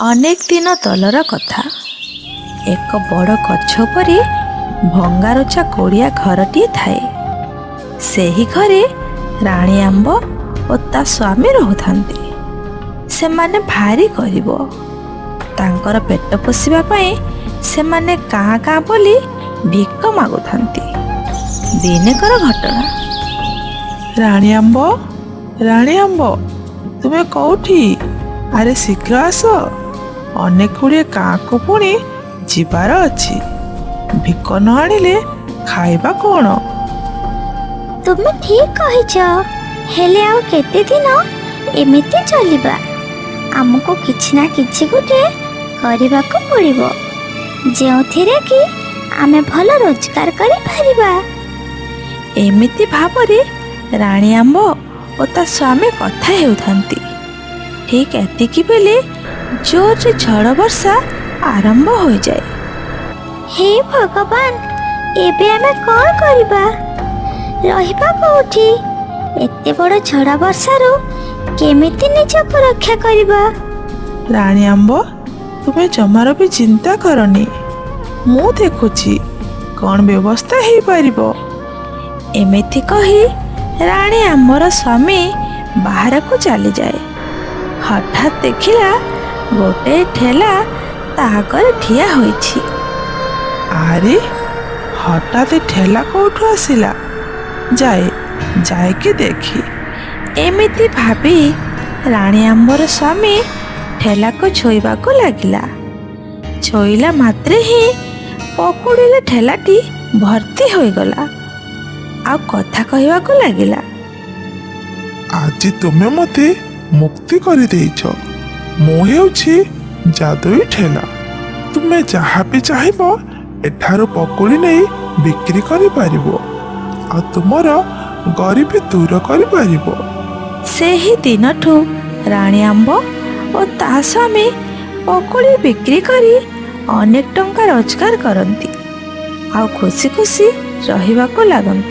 ଅନେକ ଦିନ ତଳର କଥା। ଏକ ବଡ଼ ଗଛ ଉପରେ ଭଙ୍ଗାରୁଜା କୁଡ଼ିଆ ଘରଟିଏ ଥାଏ। ସେହି ଘରେ ରାଣୀ ଆମ୍ବ ଓ ତା ସ୍ୱାମୀ ରହୁଥାନ୍ତି। ସେମାନେ ଭାରି ଗରିବ। ତାଙ୍କର ପେଟ ପୋଷିବା ପାଇଁ ସେମାନେ ଗାଁ ଗାଁ ବୁଲି ଭିକ ମାଗୁଥାନ୍ତି। ଦିନେକର ଘଟଣା। ରାଣୀ ଆମ୍ବ, ରାଣୀ ଆମ୍ବ, ତୁମେ କୋଉଠି? ଆରେ ଶୀଘ୍ର ଆସ, ଅନେକ ଗୁଡ଼ିଏ ଗାଁକୁ ପୁଣି ଯିବାର ଅଛି। ଭିକ ନ ଆଣିଲେ ଖାଇବା କ'ଣ? ତୁମେ ଠିକ କହିଛ, ହେଲେ ଆଉ କେତେ ଦିନ ଏମିତି ଚଲିବା? ଆମକୁ କିଛି ନା କିଛି ଗୋଟେ କରିବାକୁ ପଡ଼ିବ, ଯେଉଁଥିରେ କି ଆମେ ଭଲ ରୋଜଗାର କରିପାରିବା। ଏମିତି ଭାବରେ ରାଣୀ ଆମ୍ବ ଓ ତା ସ୍ୱାମୀ କଥା ହେଉଥାନ୍ତି, ଠିକ୍ ଏତିକି ବେଳେ ଜୋରରେ ଝଡ଼ ବର୍ଷା ଆରମ୍ଭ ହୋଇଯାଏ। ହେ ଭଗବାନ, ଏବେ ଆମେ କ'ଣ କରିବା? ରହିବା କୋଉଠି? ଏତେ ବଡ଼ ଝଡ଼ ବର୍ଷାରୁ କେମିତି ନିଜକୁ ରକ୍ଷା କରିବା? ରାଣୀ ଆମ୍ବ, ତୁମେ ଜମାରୁ ବି ଚିନ୍ତା କରନି। ମୁଁ ଦେଖୁଛି କ'ଣ ବ୍ୟବସ୍ଥା ହେଇପାରିବ। ଏମିତି କହି ରାଣୀ ଆମ୍ବର ସ୍ୱାମୀ ବାହାରକୁ ଚାଲିଯାଏ। ହଠାତ୍ ଦେଖିଲା, ଗୋଟେ ଠେଲା ତା ଆଗରେ ଠିଆ ହୋଇଛି। ଆରେ, ହଠାତ୍ ଏ ଠେଲା କୋଉଠୁ ଆସିଲା? ଯାଏ, ଯାଇକି ଦେଖି। ଏମିତି ଭାବି ରାଣୀ ଆମ୍ବର ସ୍ୱାମୀ ଠେଲାକୁ ଛୁଇଁବାକୁ ଲାଗିଲା। ଛୁଇଁଲା ମାତ୍ରେ ହିଁ ପକୁଡ଼ିରେ ଠେଲାଟି ଭର୍ତ୍ତି ହୋଇଗଲା ଆଉ କଥା କହିବାକୁ ଲାଗିଲା। ଆଜି ତୁମେ ମୋତେ ମୁକ୍ତି କରିଦେଇଛ। ମୁଁ ହେଉଛି ଯାଦୁଇ ଠେଲା। ତୁମେ ଯାହା ବି ଚାହିଁବ, ଏଠାରୁ ପକୁଡ଼ି ନେଇ ବିକ୍ରି କରିପାରିବ ଆଉ ତୁମର ଗରିବୀ ଦୂର କରିପାରିବ। ସେହି ଦିନଠୁ ରାଣୀ ଆମ୍ବ ଓ ତା ସ୍ୱାମୀ ପକୁଡ଼ି ବିକ୍ରି କରି ଅନେକ ଟଙ୍କା ରୋଜଗାର କରନ୍ତି ଆଉ ଖୁସି ଖୁସି ରହିବାକୁ ଲାଗନ୍ତି।